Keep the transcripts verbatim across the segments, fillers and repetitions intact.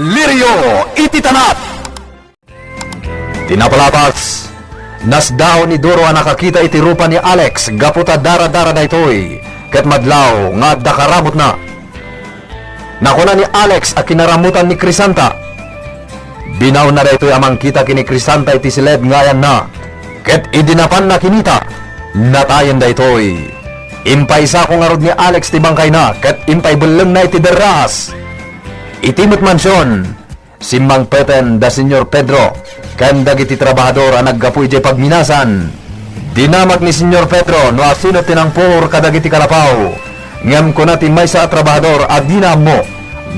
Lirio iti tanap. Ti napalabas, nasdaaw ni Doro a nakakita iti rupa ni Alex gapu ta daradara daytoy, ket madlaw nga adda karamutna. Nakuna ni Alex a kinaramutan ni Crisanta. Binaonna daytoy a mangkita ken ni Crisanta iti siled nga ayanna, ket idi napanna kinita, natayen daytoy. Impaysako ngarud ni Alex ti bangkayna ket impaybellengna iti derraas. Iti met mansion, simmangpeten da Señor Pedro ken dagiti trabahador a naggapu idiay pagminasan. Dinamag ni Señor Pedro no asino ti nangpuor kadagiti kalapaw, ngem kuna ti maysa a trabahador a dina ammo,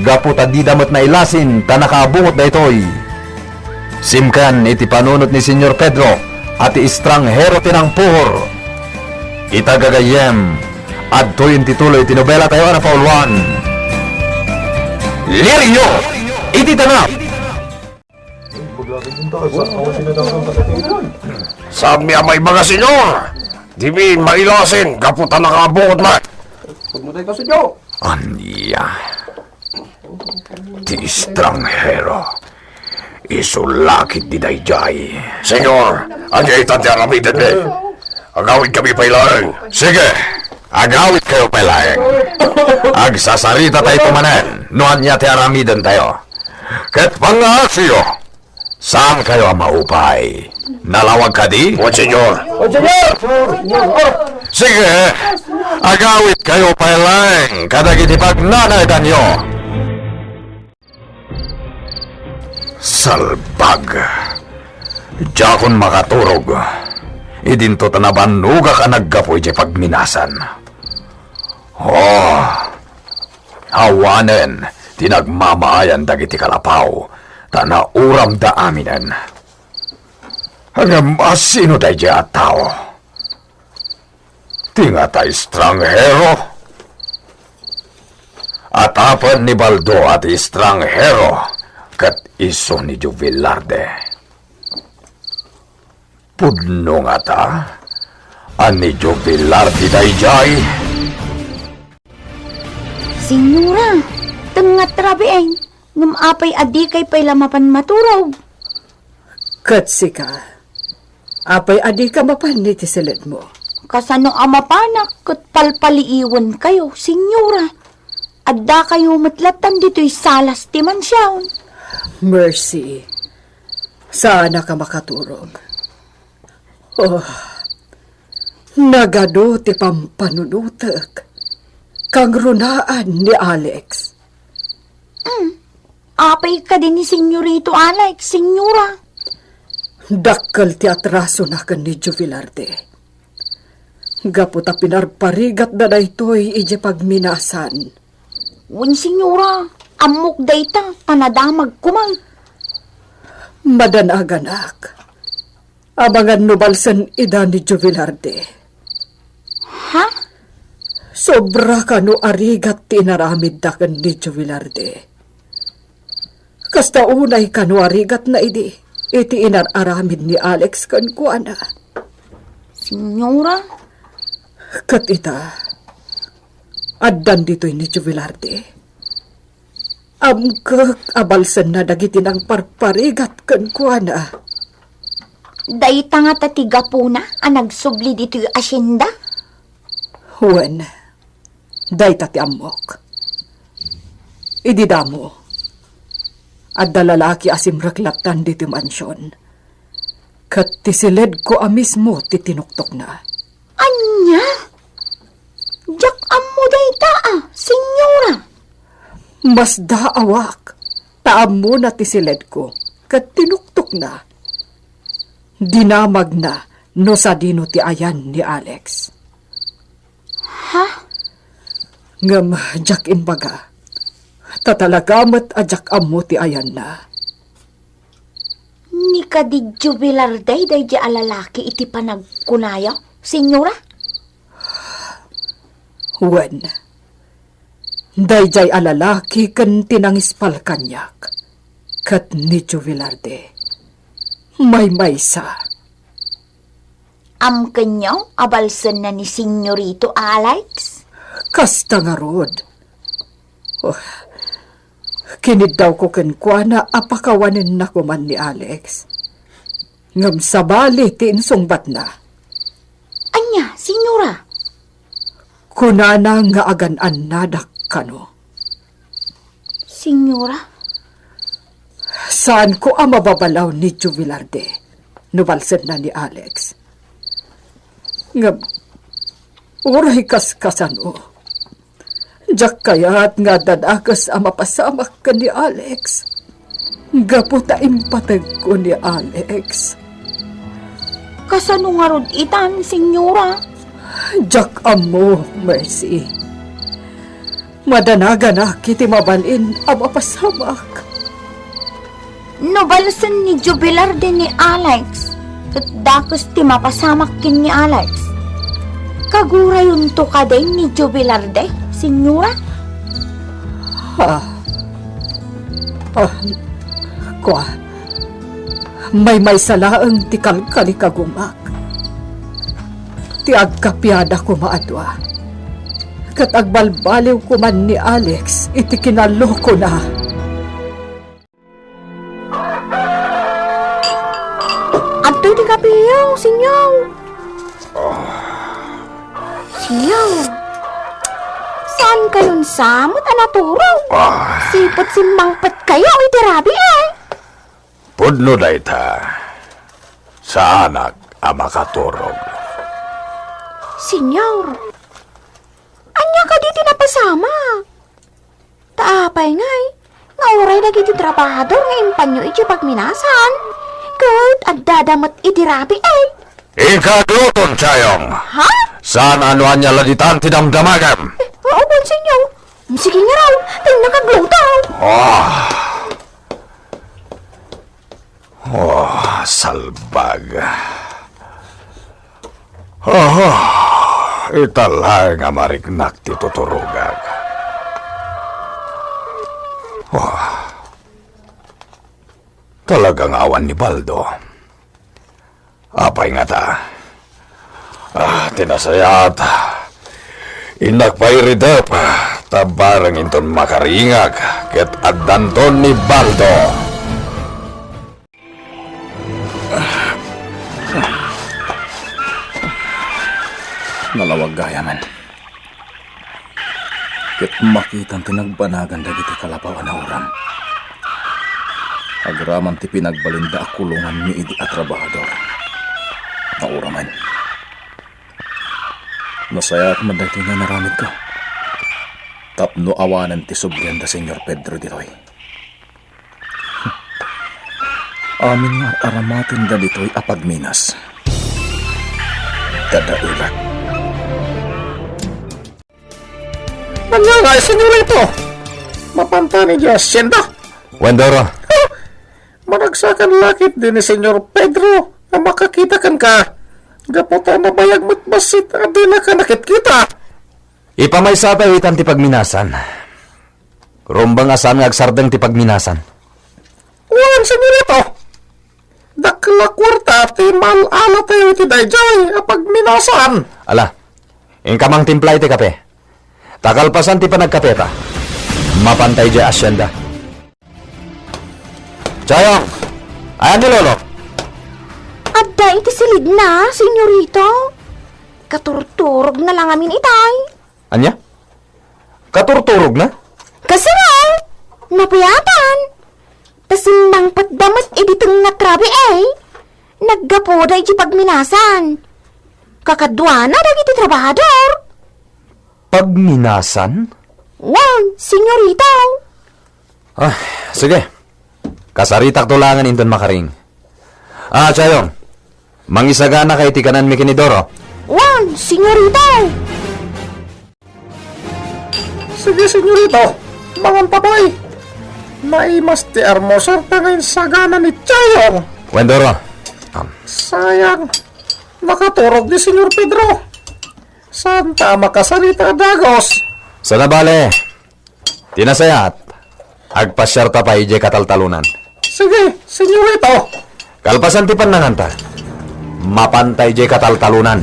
gapu ta dida met nailasin ta nakaabungot daytoy. Simken iti panunot ni Señor Pedro a ti estranghero ti nangpuor. Ita gagayyem, adtoyen ti tuloy ti nobela tayo a napauluan. Lirio iti tanap. Saanmi a maibaga, Señor. Dimi mailasin gapu ta nakaabungot met. Ania? Ti estranghero. Isu la ketdi daydiay. Señor, ania ita ti aramidenmi? Agawidkami pay laeng. Sige, agawidkayo pay laeng. Agsasaritatayto manen no ania ti aramidentayo. Ket pangngaaksiyo, saankayo a maupay. Nalawag kadi? Wen, Señor. Wen, Señor! Sige, agawidkayo pay laeng kadagiti pagnanaedanyo. Salbag! Diakon makaturog. Idinto ta nabannogak a naggapu idiay pagminasan. Oh, awanen ti nagmamaayan dagiti kalapaw, ta nauramda aminen. Ngem asino daydiay a tao? Ti ngata estranghero? Atapen ni Baldo a ti estranghero ket isu ni Jubilarde. Pudno ngata a ni Jubilarde daydiay? Señora, tengngat rabii, ngem apay a dikay pay la mapan maturog? Ket sika, apay a dika mapan iti siledmo? Kasano a mapanak ket palpaliiwenkayo, Señora? Addakayo met lattan ditoy salas ti mansion. Mercy, saanak a makaturog. Oh, nagadu ti pampanunotek. Kangrunaan ni Alex. Mm. Apay kadi ni Señorito Alex, Señora? Dakkel ti atrasona ken ni Jubilarde. Gapu ta pinarparigatda daytoy idiay pagminasan. Wen, Señora, ammok dayta, ta nadamagko met. Madanaganak. Amangan no balsen ida ni Jubilarde. Ha? Sobra kano a rigat ti inaramidda ken ni Jubilarde. Kasta unay kano a rigatna idi iti inar-aramid ni Alex kenkuana. Señora? Ket ita, addan ditoy ni Jubilarde. Amkek a balsenna dagiti nangparparigat kenkuana. Dayta ngata ti gapuna a nagsubli ditoy asienda? Wen, dayta ti ammok. Idi damo, adda lalaki a simrek lattan ditoy mansion. Ket ti siledko a mismo ti tinuktokna. Ania? Diak ammo dayta a, Señora. Masdaawak, ta ammona ti siledko, ket tinuktokna. Dinamagna no sadino ti ayan ni Alex. Ha? Ngem diak imbaga, ta talaga met a diak ammo ti ayanna. Ni kadi Jubilarde daydiay a lalaki iti panagkunayo, Señora? Wen, daydiay a lalaki ken ti nangispal kaniak, ket ni Jubilarde. Maymaysa. Amkenyo a balsenna ni Señorito Alex? Kasta ngarud. Oh, Kiniddawko kenkuana a pakawanenna koman ni Alex. Ngem sabali ti insungbatna. Ania, senyora? Kunana nga agan-annadak kano. Senyora? Saanko a mababalaw ni Joe Velarde no balsenna ni Alex. Ngem, uray kaskasano, diak kayat nga adda dakes a mapasamak ken ni Alex. Gapu ta impateg ko ni Alex. Kasano ngarud itan, senyora? Diak ammo, Mercy. Madanaganak iti mabalin a mapasamak. No balsen ni Joe Velarde ni Alex, ket dakes ti mapasamak ken ni Alex. Kagurayonto kadi ni Joe Velarde, senyora? Ah. Ah, kua, maymaysa laeng ti kalkalikagumak. Ti agkapiada koma a dua. Ket agbalbaliw koman ni Alex iti kinalokona. Adtoy ti kapiyo, senyor. Senyor, saan kayon sa met a naturog? Ah. Siput simmangpet kayo iti rabii, eh. Pudno dayta, saanak a makaturog. Senyor, ania kadi ti napasamak? Ta apay ngay, nga uray dagiti trabahador nga impanyo iti pagminasan, ket addada met iti rabii, eh. Inka agluton, Chayong. Ha? Saan a no ania la ditan ti damdamagem? Eh, oo, Bonsenyo. Sige nga raw, ta innak agluto. Ah. Oh, salbag. Ah, ita laeng a mariknak ti tuturogak. Oh. Talaga nga awan ni Baldo. Apay ngata? Ah, ti nasayaat. Innak pay iridep, ta bareng inton makaringak, ket addanton ni Baldo. Nalawag gayamen. Ket makitan ti nagbanagan dagiti kalapaw a nauram. Agraman ti pinagbalinda a kulonganmi idi a trabahador. Nauramen. Nasayaat met daytoy nga inaramidko. Tapno awanen ti sublian da Señor Pedro ditoy. Amin nga ar-aramatenda ditoy a pagminas. Dadaelak. Ania ngay, Señorito? Mapanta ni diay hacienda? Wen, Doro. Ha? Managsakan la ketdi ni Señor Pedro a makakita kenka. Gapu ta nabayag met bassit a dinaka nakitkita. Ipamaysatayo itan ti pagminasan. Rumbeng a saan nga agsardeng ti pagminasan. Wen, Señorito. Dakkel a kuarta ti maal-alatayo iti daydiay a pagminasan. Ala, inka mangtimpla iti kape. Ta kalpasan ti panagkapeta, mapantay diay hacienda. Chayong! Ayan ni Lolo? Adda iti silidna, Señorito. Katurturogna la ngamin itay. Ania? Katurturogna? Kasano? Napuyatan. Ta simmangpetda met idi tengnga ti rabii, eh. Naggapuda iti pagminasan. Kakaduana dagiti trabahador. Pagminasan? Wen, Señorito. Ah, sige. Kasaritakto laengen inton makaring. Ah, Chayong, mangisaganaka iti kananmi ken ni Doro. Wen, Señorito. Sige, Señorito. Mangan ta pay. Naimas ti almusarta nga insagana ni Chayong. Wen, Doro. Am. Sayang. Nakaturog ni Señor Pedro. Saanta a makasarita a dagus? Sana bale. Ti nasayaat, agpasiarta pay idiay kataltalonan. Sige, Señorito. Kalpasan ti pannanganta, mapantay idiay kataltalonan.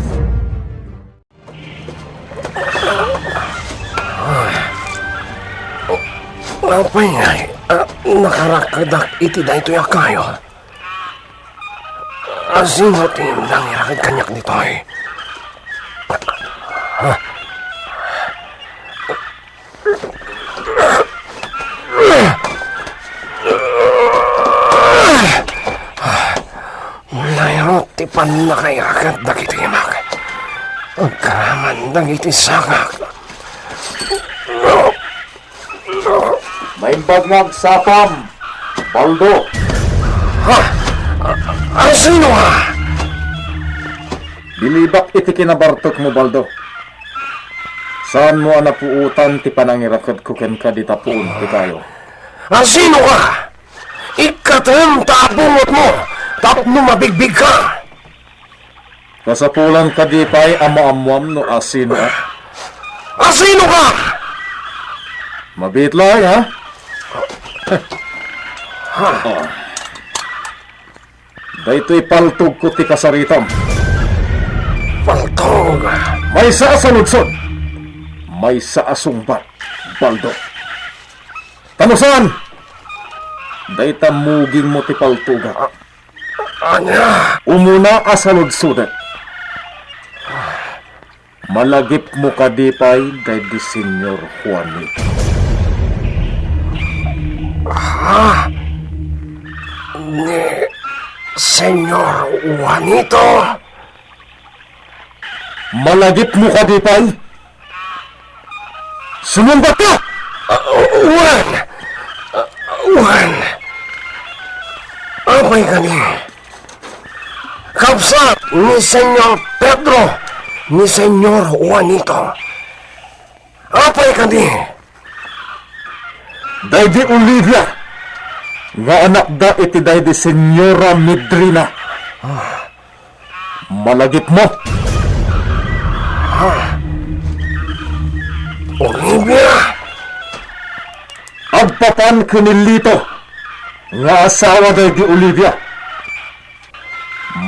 Oh, apay ngay, Ah, nakarakkedak iti daytoy a kayo. Asino ti nangiraked kaniak ditoy? Layro ti pannakairaked dagiti imak. Agraman dagiti sakak. Naimbag nga agsapam, Baldo. Ha? A-, asino ka? Bilibak iti kinabartekmo, Baldo. Saanmo a napuotan ti panangirakedko kenka dita puon ti kayo. Asino ka? Ikkatem ta abungotmo tapno mabigbigka. Kasapulan kadi pay a maammoam no asino a... Asino ka? Mabiit laeng, ha? Ha? Oh. Daytoy paltogko ti kasaritam. Paltog? Maysa a saludsod, maysa a sungbat, Baldo. Ta no saan, dayta mugingmo ti paltogak. A-, ania? Umuna a saludsodek. Malagipmo kadi pay daydi Señor Juanito? Ha? Ni Señor Juanito? Malagipmo kadi pay? Sumungbatka! Ah, wen! Ah, wen! Apay kadi? Kabsat ni Señor Pedro, ni Señor Juanito. Apay kadi? Daydi Olivia nga anakda iti daydi Señora Medrina. Ah. Malagipmo. Ah. Olivia? Agpapan ken ni Lito nga asawa daydi Olivia.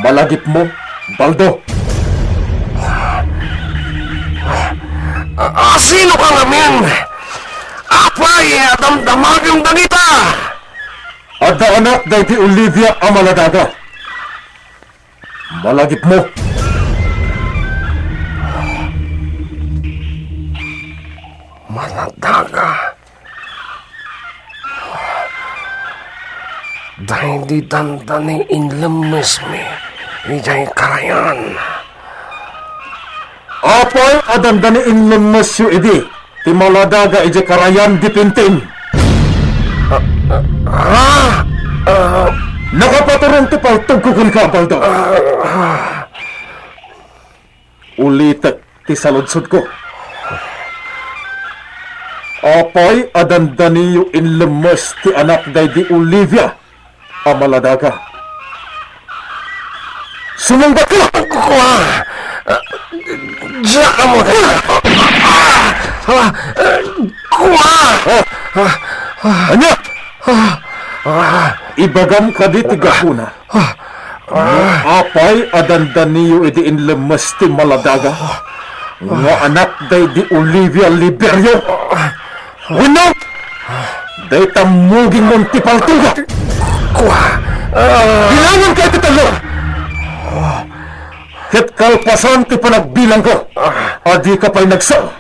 Malagipmo, Baldo. A-, asino ka ngamin? Apay a damdamagem dagita? Adda anak daydi Olivia a Maladaga. Malagipmo. Maladaga. Daydi dandani inlemmesmi idiay karayan. Apay a dandani inlemmesyo idi ti Maladaga idiay karayan, Dipinting? Ah, ah, ah. Nakapaturon ti paltogko kenka, Baldo. Ah, ah. Ulitek ti saludsodko. Apay a dandaniyo inlemmes ti anak daydi Olivia a Maladaga? Sumungbatka! Kua! Diak ammo! Kua! Ania? Ibagam kadi ti gapuna. No apay a dandaniyo idi inlemmes ti Maladaga nga anak daydi Olivia Liberio? Wenno, dayta mugingmon ti paltogak. Kua, ah. Bilanganka iti tello. Ket kalpasan ti panagbilangko, a dika pay nagsao.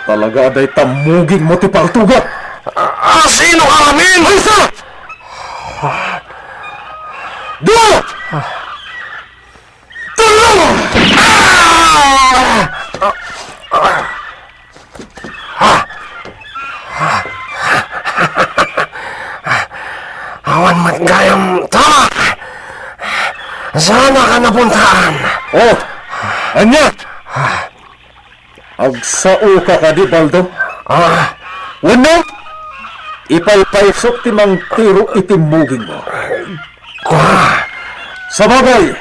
Talaga a dayta mugingmo ti paltogak. Ah, sino ka ngamin? Maysa! Dua! Tello! Ah! Awan met gayam tama! Saanka napuntaan? Oh, ania? Agsaoka kadi, Baldo? Ah. Wenno, ipaypaysok ti mangtiro iti mugingmo. Kua. Sabagay,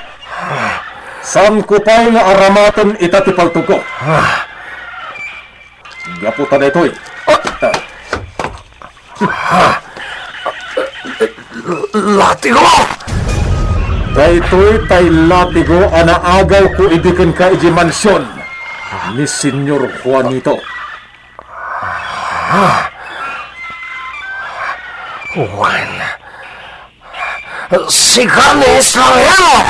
saanko pay nga aramaten ita ti paltogko. Ah. Gapu ta daytoy. Ah. Latigo! Daytoy tay latigo a naagawko idi kenka idiay mansion ni Señor Juanito. Ah. Wen, sika ni estranghero!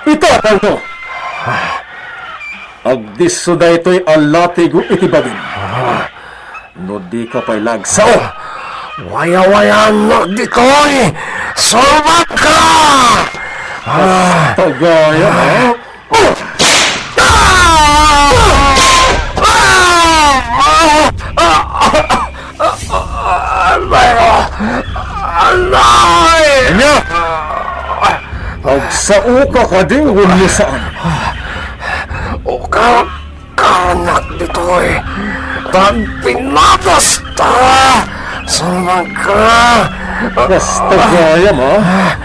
Ita, Paulo! Agdisso daytoy a latigo iti bagim. No dika pay lagsao, wayawayaannak ditoy! Salbagka! Kasta gayam, ha? Anay! Ania? Agsaoka kadi wenno saan? Ukaranak ditoy. Tagpinatasta! Salbagka! Kasta gayam, ha?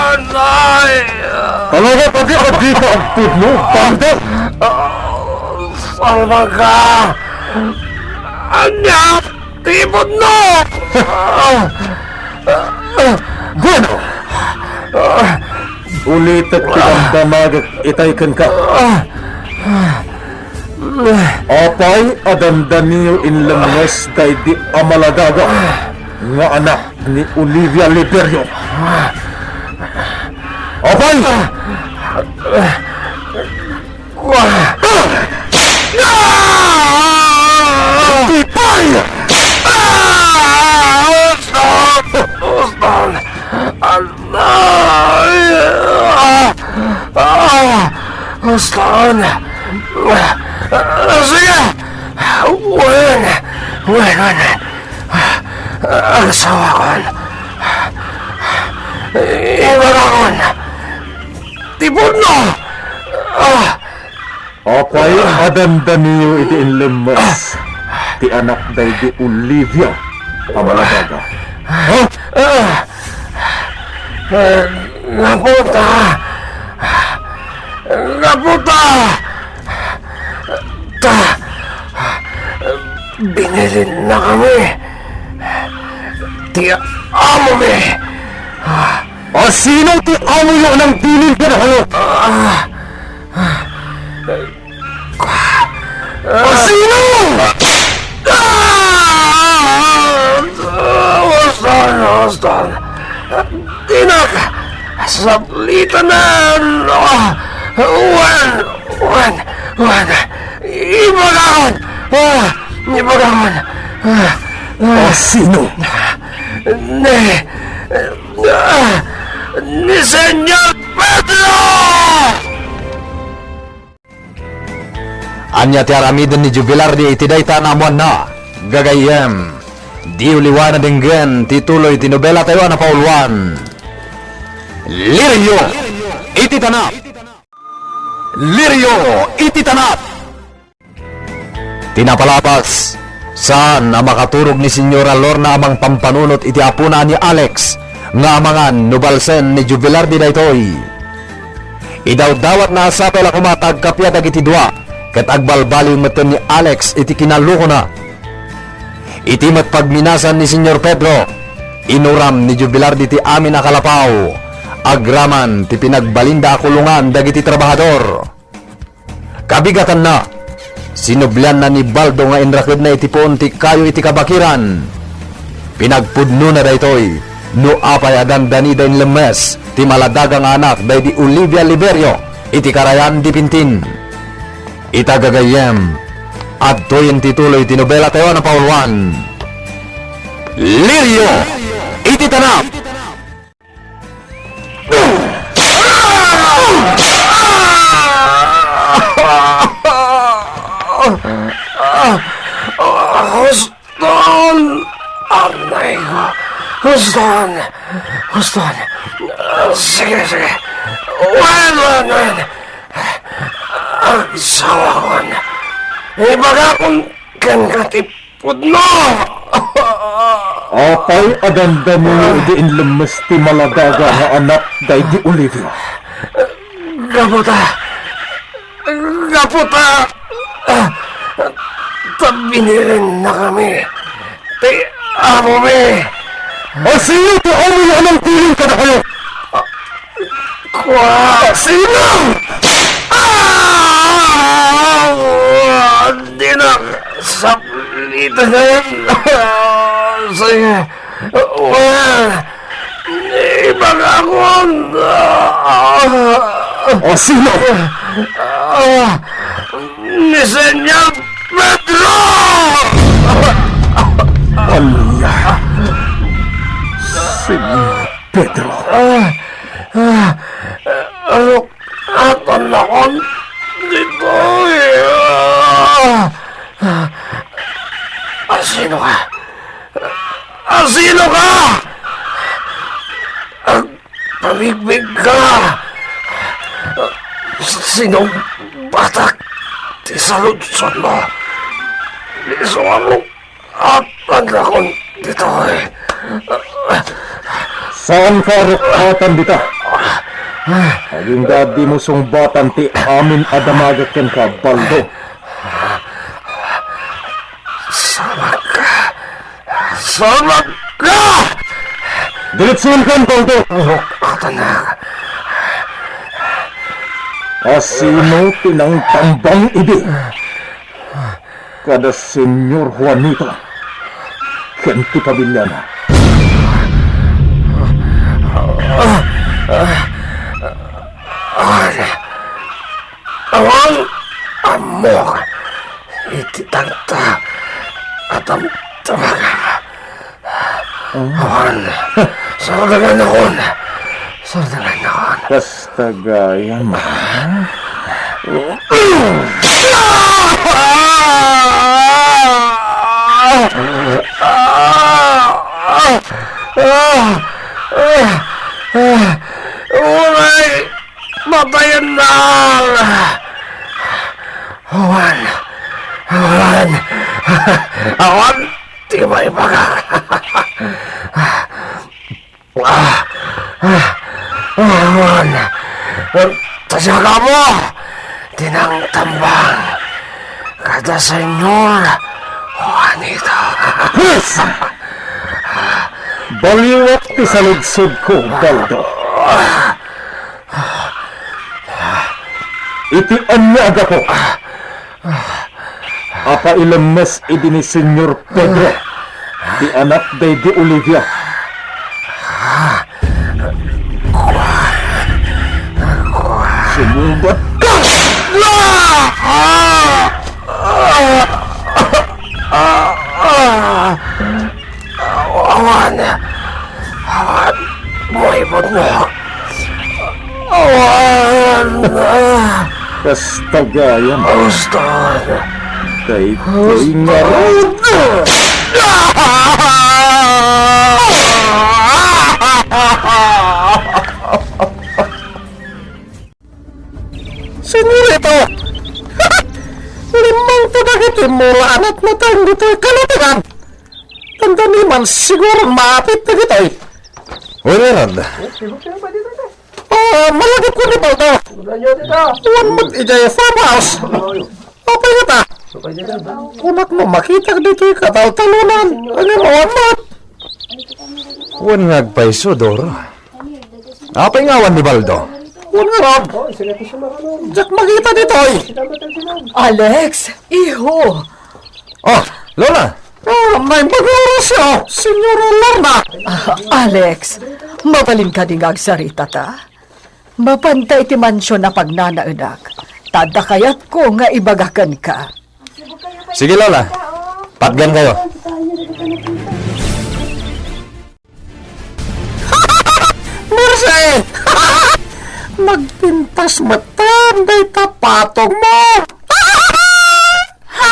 Anay! Talaga kadi a dika agpudno, Panda? Salbagka! Ania? Ti pudno! Bueno! Ulitek ti damdamagek itay kenka. Apay a dandaniyo inlemmes daydi a maladaga nga anak ni Olivia Liberio? Apay! Tipay! Uston! Uston! Anay! Uston! Sige! Wen! Wen! Wen! Agsawakon! Ibagakon! Ti pudno! Ah! Apay a dandaniyo iti inlemmes ti anak daydi Olivia a maladaga? Ha? Ah! Ah! Gaputa! Gaputa! Ta, binilinnakami ti amomi. A sino ti amoyo a nangbilin kadakuada? Ah, a sino? Ah! Uston, uston. Dinak saplitanen. Ah! Wen, wen, wen. Ibagakon. Ah! Ibagakon. Ah! Ah! A sino? Ni, ah, ni Senyor Pedro! Ania ti aramiden ni Jubilardi iti dayta a naammoanna, gagayyem? Diyo liwa a denggen ti tuloy ti nobelatayo a napauluan, Lirio iti Tanap. Lirio iti Tanap. Ti napalabas, saan a makaturog ni Señora Lorna a mangpampanunot iti apona a ni Alex nga amangan no balsen ni Jubilardi daytoy. Idawdawatna a sapay la koma ta agkappia dagiti dua, ket agbalbaliw metten ni Alex iti kinalukona. Iti met pagminasan ni Señor Pedro, inuram ni Jubilardi ti amin a kalapaw agraman ti pinagbalinda a kulongan dagiti trabahador. Kabigatanna, sinublianna ni Baldo nga inrakedna iti puon ti kayo iti kabakiran. Pinagpudnona daytoy no apay a dandanida inlemmes ti maladaga nga anak daydi Olivia Liberio iti karayan di Pintin. Ita, gagayyem, adtoyen ti tuloy ti nobelatayo a napauluan, Lirio iti Tanap. Uston! Anay ko! Uston! Uston! Sige, sige! Wen, wen, wen! Agsawakon! Ibagakon kenka ti pudno! Apay a dandanyo idi inlemmes ti maladaga nga anak daydi Olivia? Gapu ta, gapu ta, ta binilinnakami ti amomi. A sino ti amoyo a nangbilin kadakayo? Kua. A sino? Ah! Inak, saplita na yan. Sige. Well, ibagakon. Ah, O sino? Ah, ni Señor Pedro! Ania? Señor Pedro? Ah, ah, ano Atan nakon ditoy. Ah! Ah, sino ka? Ah, sino ka? Agpamigmig ka! Sinong batak ti saludsod mo? Isuamok At andakon ditoy. Saan ka arukatan dita? Agingga a dimo sungbatan ti amin a damagek kenka, Baldo. Sabagka! Sabagka! Diretsoenkan, Baldo! Arukatan na. A sino ti nangtambang idi? Kada Señor Juanito ken ti pamiliana. Awan, ammok iti tagta a tamtamaga. Awan. Sardengannakon. Sardengannakon. Kasta gayam, ha? Uray! Patayennak! Awan! Awan! Awan! Ti maibagak. Ah, ah, ah, awan. Tadakamo ti nangtambang kada Señor Juanito. Yes! Baliwak ti saludsodko, Baldo. Iti ania a gapu? Apailemmes idi ni Señor Pedro, ti anak daydi Olivia. Sumungbat ka! Awan! Awan! Maibagak! Awan! Kasta gayam. Kasta. Daytoy ngarud. Señorito, limangto dagiti mula anat natang ditoy kalutangan. Dandani man siguro maapit dagitoy. Uy, Ronald. Ah, malagipko ni Baldo. Wan met idiay farmhouse. Apay ngata? Kunak no makitak ditoy kataltalonan. Ania, awan met. Wan nga agpayso, Doro. Apay nga awan ni Baldo? Wan ngarud. Diak makita ditoy. Alex, iho. Oh, Lola! Ah, naimbag nga orasyo, Señora Lorna. Ah, Alex, mabalin kadi nga agsaritata? Mapanta iti mansion a pagnanaedak, ta adda kayatko nga ibaga kenka. Sige, Lola. Patgan kayo. Mercy! Nagpintas metten dayta patongmo! Ha?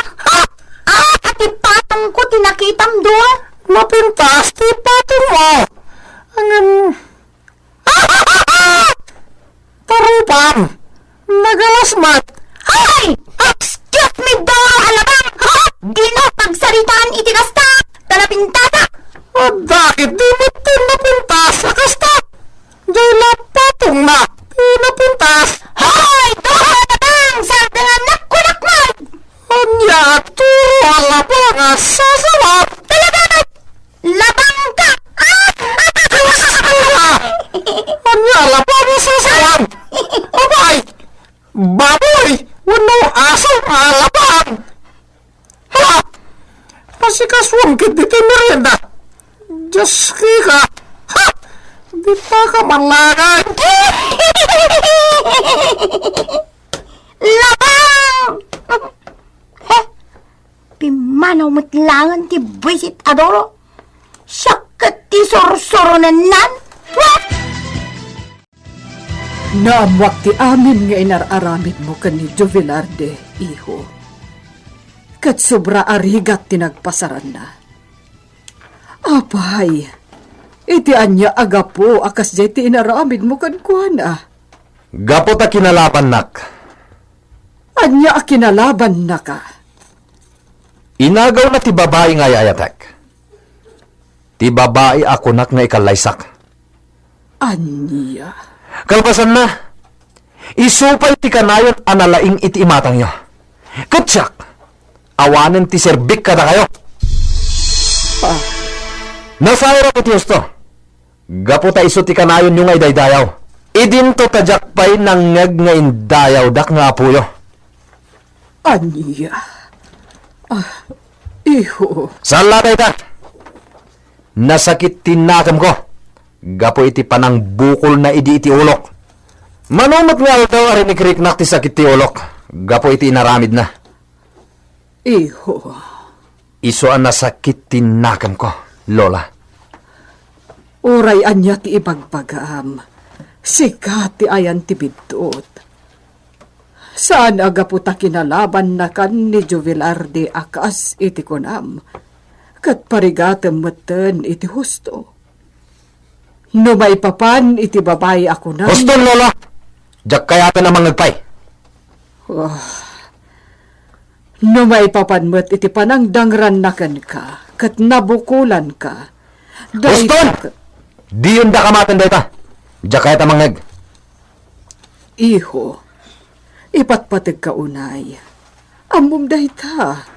Ah, ti patongko ti nakitam, Dor? Napintas ti patongmo! Ngem, tarupan! Nagalas met! Ay! Excuse me, Dor! Alabang! Ha? Dino pagsaritaan iti kasta! Ta napintasak! Adda ketdi met ti napintas a kasta! Diay la patongna ti napintas! Hoy! Dor! Alabang! Sardengannak kunakman! Ania a turo a labang a sasawat? Talaga! Labangka! Ania a labang a sasawat? Apay! Baboy! Dios, Kika! Ha! Dita ka manlagan! Labang! He! Pimmanaw met laeng ti buisit a Doro. Siak ket ti sursuronennan. What? Naammoak ti amin nga inar-aramidmo ken ni Jovelarde, iho. Ket sobra a rigat ti nagpasaranna. Apay, iti ania a gapu a kasdiay ti inaramidmo kenkuana? Gapu ta kinalabannak. Ania a kinalabannaka? Inagawna ti babai nga ay-ayatek. Ti babai a kunak nga ikallaysak. Ania? Kalpasanna, isu pay ti kanayon a nalaing iti imatangyo. Ket siak, awanen ti serbik kadakayo. Ah. Nasayarak iti husto. Gapu ta isu ti kanayonyo nga idaydayaw. Idinto ta diak pay nangngeg nga indayawdak nga apoyo. Ania? Ah, iho. Saan la dayta? Nasakit ti nakemko gapu iti panangbukolna idi iti ulok. Mano met nga aldaw a rinikriknak ti sakit ti ulok gapu iti inaramidna. Iho. Isu a nasakit ti nakemko, Lola. Uray ania ti ibagbagam, sika ti ayan ti biddut. Saan a gapu ta kinalabannakan ni Jovelarde a kas iti kunam, ket parigatem metten iti husto. No maipapan iti babai a kunam, Huston, Lola! Diak kayaten a mangngeg pay. Ah, no maipapan met iti panangdangranna kenka ket nabukolanka, Huston! Dayta, diyon da kamaten dayta. Diak kayat a mangngeg. Iho, ipatpategka unay. Ammom dayta.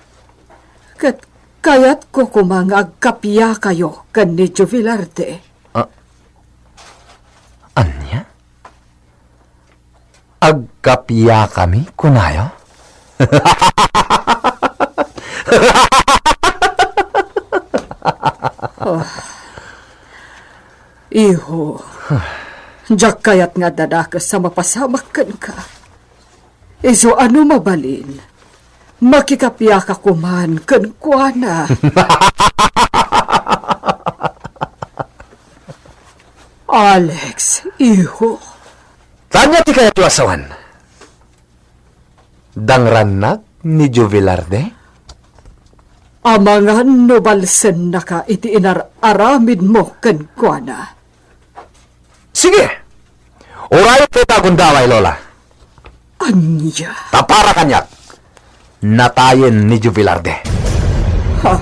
Ket kayatko koma nga agkapiakayo ken ni Jovelarde. Ah, ania? Agkapiakami, kunayo? Oh. Iho, diak kayat nga adda dakes a mapasamak kenka. Isu a no mabalin, makikapiaka koman kenkuana. Alex, iho. Ania ti kayatyo a sawen? Dangrannak ni Jovelarde? Amangan no balsennaka iti inar-aramidmo kenkuana. Sige! Urayek dayta a gundaway, Lola. Ania? Ta para kaniak, natayen ni Jovelarde. Ha?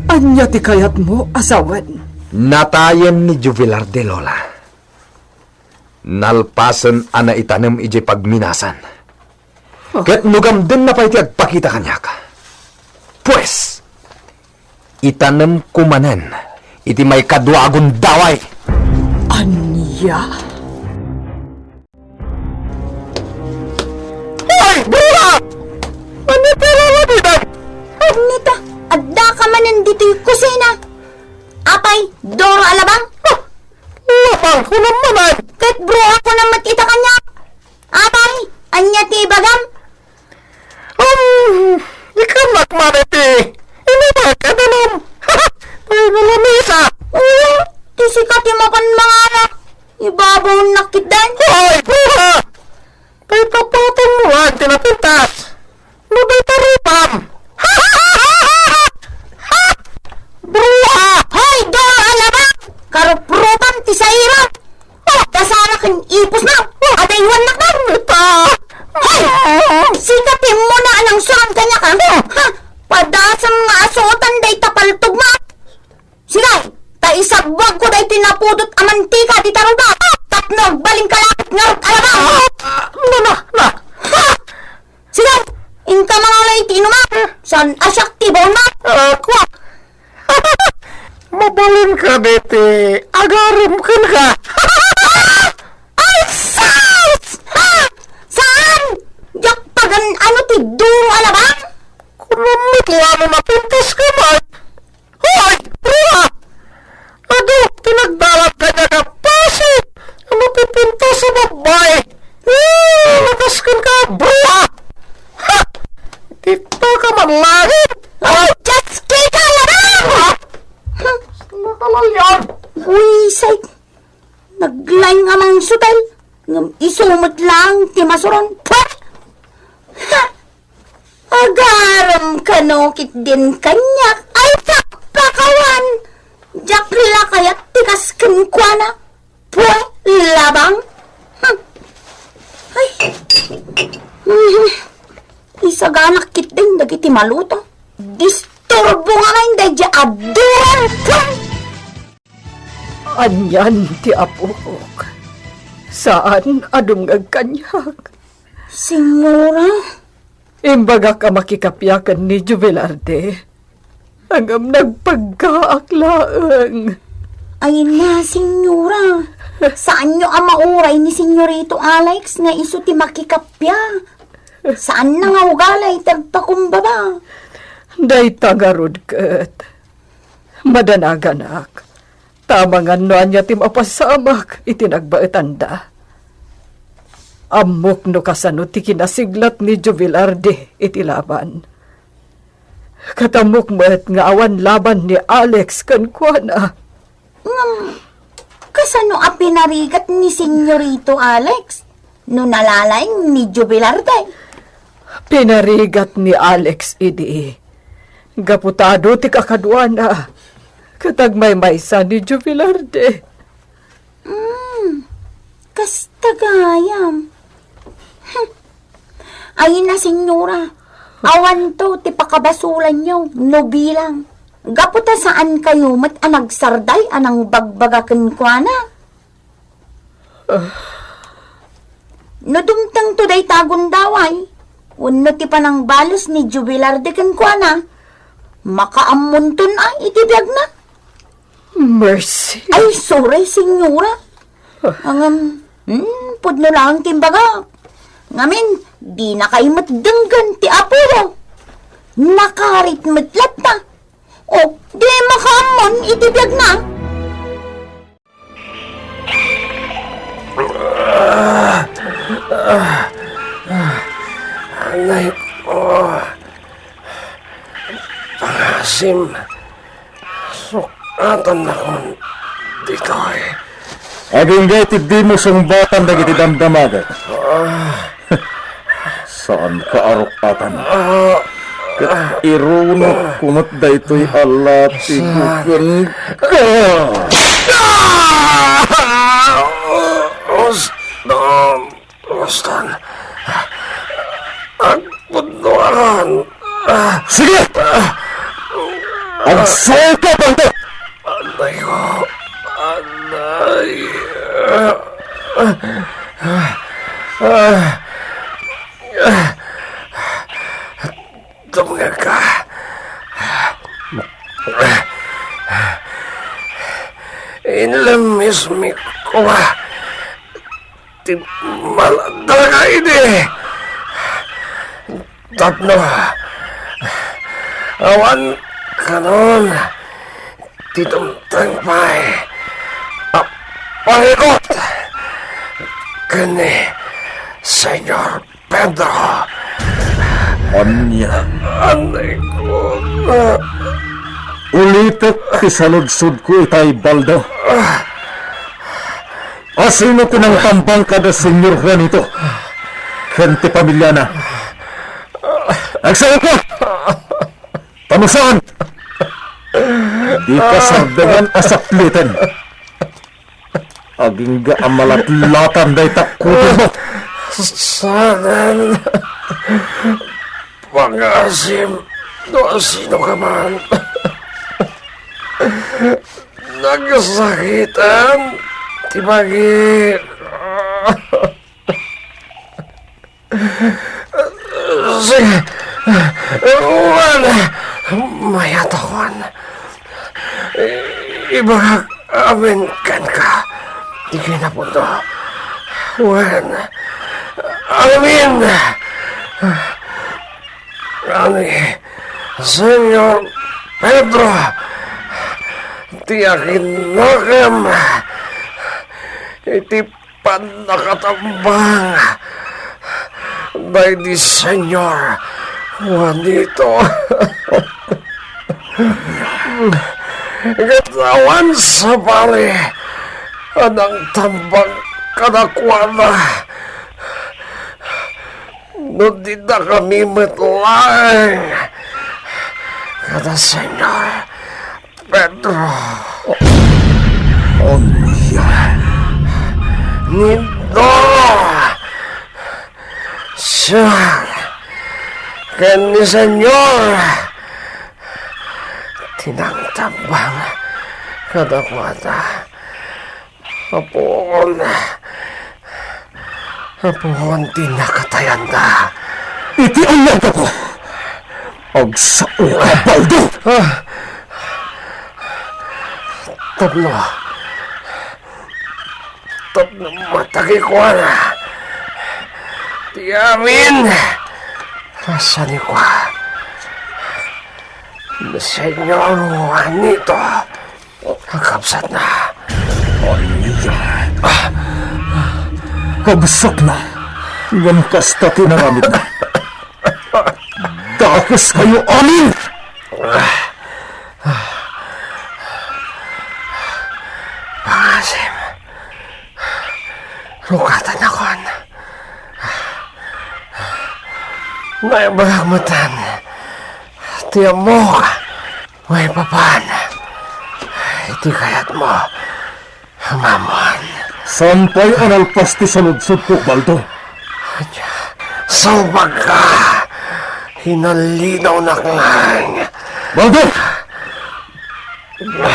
Ania ti kayatmo a sawen? Natayen ni Jovelarde, Lola. Nalpasen a naitanem idiay pagminasan. Huh? Ket no gamdenna pay ti agpakita kaniak, pues, itanemko manen iti maikadua a gundaway. Ania? Hoy, bruha! Ania ti aramidem? Ania ta? Addaka manen ditoy kusina? Apay, Doro a labang? Ah, labang, kunam manen. Ket bruha kunam met ita kaniak. Apay, ania ti ibagam? Um, ikannak man iti inumek a danum. Ay, nalamisa. Oo, ti sika ti mapan mangala. Ibabaonnak ketdin. Hoy, bruha! Kay tapatenmo laeng ti napintas. No dayta rupam. Bruha! Hoy, Doro a labang! Karuprupam ti sairam! Oh, kasara ken ipusna! Oh, adaywannak na! Ita! Hoy! Sika ti immuna a nangsuram kaniak, ha? Ha? Padasem nga asuotan dayta paltogmo! Sige, ta isabbuagko daytoy napudot a mantika dita rupam tapno agbalinka laeng ngarud a labang! Ah, na, na, na! Ha? Sige, inka mangala iti inumam. Saan a siak ti baonmo? Ah, kua. Mabalin kadi ti agarem kenka? Ay, sus! Ha? Saan? Diak pagan-ano ti Doro a labang? Kunam met la no napintas ka man. Ha? laeng a mangsutel, ngem isu met laeng ti masuron. Pwet! Ha! Agarem kano ketdin kaniak, ay, pakpakawan! Diak la kayat ti kas kenkuana. Pwe, labang! Hmm. Ay. Mhm. Isaganak ketdin dagiti maluto. Disturbo nga ngayon daydi a duran. Anian ti apok. Saan a dumngeg kaniak. Senyora? Imbagak a makikappia ken ni Jubilarde. Ngem nagpaggaak laeng. Ay na, senyora. Saanyo a mauray ni Senyorito Alex nga isu ti makikappia. Saanna nga ugalay ti agpakumbaba. Dayta ngarud ket madanaganak. Tamangan no ania ti mapasamak iti nagbaetanda. Ammok no kasano ti kinasiglat ni Jubilarde iti laban. Ket ammok met nga awan laban ni Alex kenkuana. Ngem, kasano a pinarigat ni Senyorito Alex no nalalaing ni Jubilarde? Pinarigat ni Alex idi. Gapu ta adu ti kakaduana, ket agmaymaysa ni Jubilarde. Hmm, kasta gayam. Hmm. Ay na, senyora, awanto ti pakabasulanyo no bilang. Gapu ta saan kayo met a nagsarday a nangbagbaga kenkuana. Ah. No dumtengto dayta a gundaway, wenno ti panangbalos ni Jubilarde kenkuana, makaammonton a iti biagna. Mercy. Ay, sorry, senyora. Ah. Ngem, hmm, pudno laeng ti imbagak. Ngamin, dinakay met denggen ti apoyo. Nakarit met latta. O, di makaammon iti biagna. Anay ko. Pangasim. Suk-atannakon ditoy. Agingga iti dimo sungbatan dagiti damdamaget. Ah. Saanka a ruk-atan. Ah. Ket irunotko met daytoy a latigo kenka. Ah! Uston. Uston. Agpudnoan. Sige! Agsuka, bangto! Anay ko. Anay. Dumngegka. Inlemmismi koma ti maladaga idi. Tapno awan kanon ti dumteng pay a pangikot ken ni Senyor Pedro. Ania? Anay ko. Ulitek ti saludsodko itay, Baldo. Asino ti nangtambang kada Senyor Juanito ken ti pamiliana? Agsaoka! Ta no saan, dika sardengan a sapliten. Agingga a malatlatan dayta kudem mo. Saan? Pangasim no asino ka man. Nagsakitan ti bagi. Sige. Wen, mayat a Juan. I-, ibagak amin kenka ti kinapudno. Wen, amin. Ani, Senyor Pedro, ti akinnakem iti pannakatambang daydi Senyor Juanito. Ket awan sabali a nangtambag kadakuada no di dakami met laeng kada Señor Pedro. Ania? Ni Dora, siak, ken ni Señor ti nangtambag kadakuada. Apuon. Apuon ti nakatayanda. Iti ania, Apo? Agsao ka, Baldo! Ah. Tapno, tapno matagikuana ti amin a sanikua ni Señor Juanito. Kakabsatna. Ania? Kabsatna. Ngem kasta ti inaramidna. Dakeskayo amin! Pangasim. Rugatennakon. Naimbag metten ti ammok. Maipapan iti kayatmo, Amon. Saan pay a nalpas ti saludsodko, Baldo? Salbagka! Inalidawnak laeng. Baldo!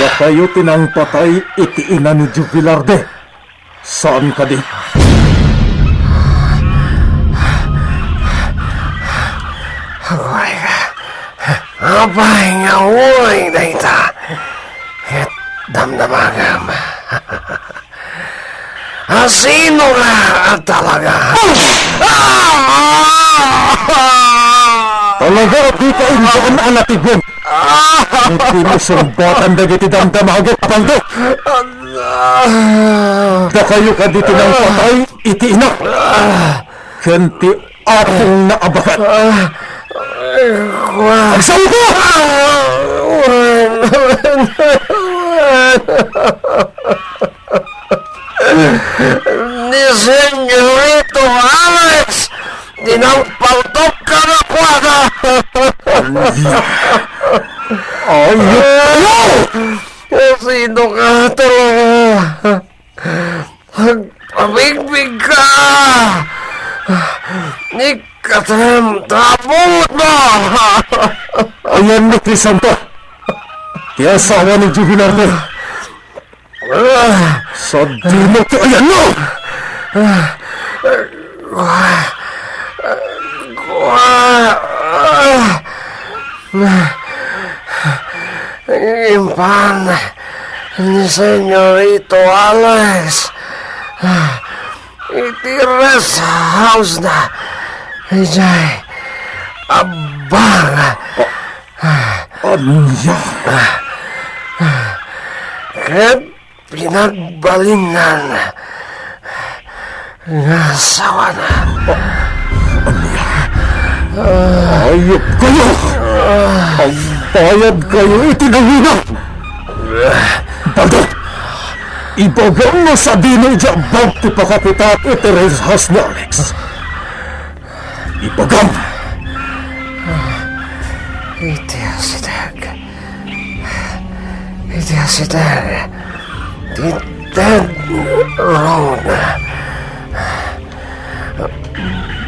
Dakayo ti nangpatay iti ina ni Joe Velarde. Saan kadi? Aguray ka. Apay nga uray dayta? Ket damdamagam. Asino nga talaga? Ah! Talaga, di ka injaan a natibon. Ah! Iti mo sungbatan dagiti damdamagek, Baldo. Ah! Dakayo kadi ti nangpatay iti inak ken ti apongna a baket. Ah! Ay, kua- Agsaoka! Ah! Ni Señorito Alex, ti nangpaltok kadakuada. Ay, sino ka talaga? Agpabigbig ka! Ni katem, tapot mo! Ayan ni Crisanto, ti asawa ni Joe Velarde. Sadino ti ayanna! Impan ni Señorito Alex iti rest house na idiay Abang. Ania? Ket pinagbalinnan nga asawana. Ania? Ayupkayo! Agbayadkayo iti nangina! Baldo! Ibagam no sadino idiay abbag ti pakakitak iti rest house ni Alex. Ibagam! Iti asideg. Iti asideg. Ti Dead Road.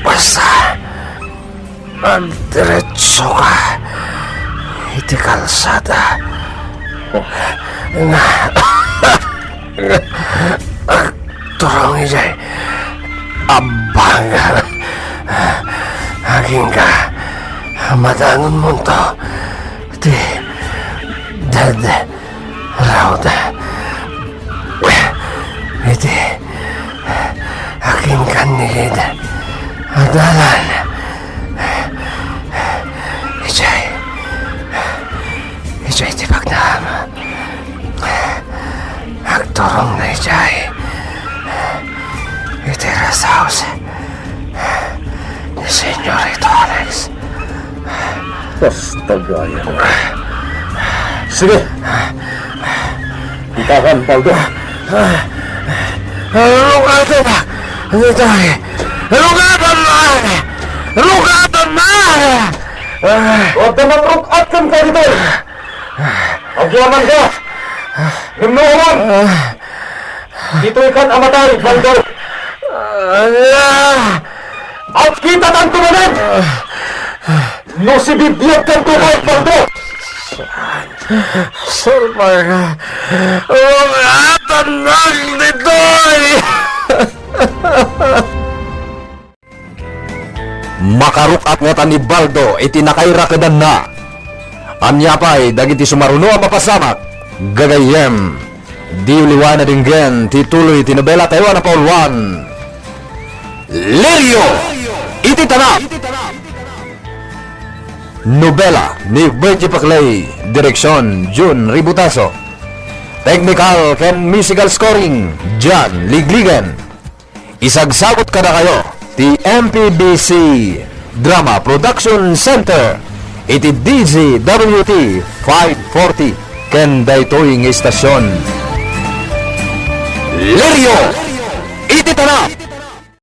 Basta, agdiretso ka iti kalsada. Nga, agturong idiay abbang. Agingga, madanonmonto ti Dead Road. Iti agingga ni Dead a dalan. Idiay, idiay ti bagnam. Agturongna idiay iti rest house ni Señorito Alex. Basta gayam. Sige. Itakan, Baldo. Rugatanna! Ditoy! Rugatanna! Rugatanna! Ah. Wadda man ruk-at kenka ditoy! Agyamanka! Ngem no awan, ditoykan a matay, Baldo! Ah. Agkitatanto manen! No sibibiagkanto, Baldo! Sulpar ka. Rugatannak ditoy! Makaruk-at ngata ni Baldo iti nakairakedanna. Ania pay dagiti sumaruno a mapasamak, gagayyem, diyo liwaen a denggen ti tuloy ti nobelatayo a napauluan, Lirio iti Tanap. Nobela ni Virgie Paclay, direksion Jun Ributaso. Technical ken musical scoring, Jan Ligligen. Isagsabot kadakayo ti M P B C Drama Production Center iti D Z W T five forty ken daytoy nga istasion. Lirio iti Tanap!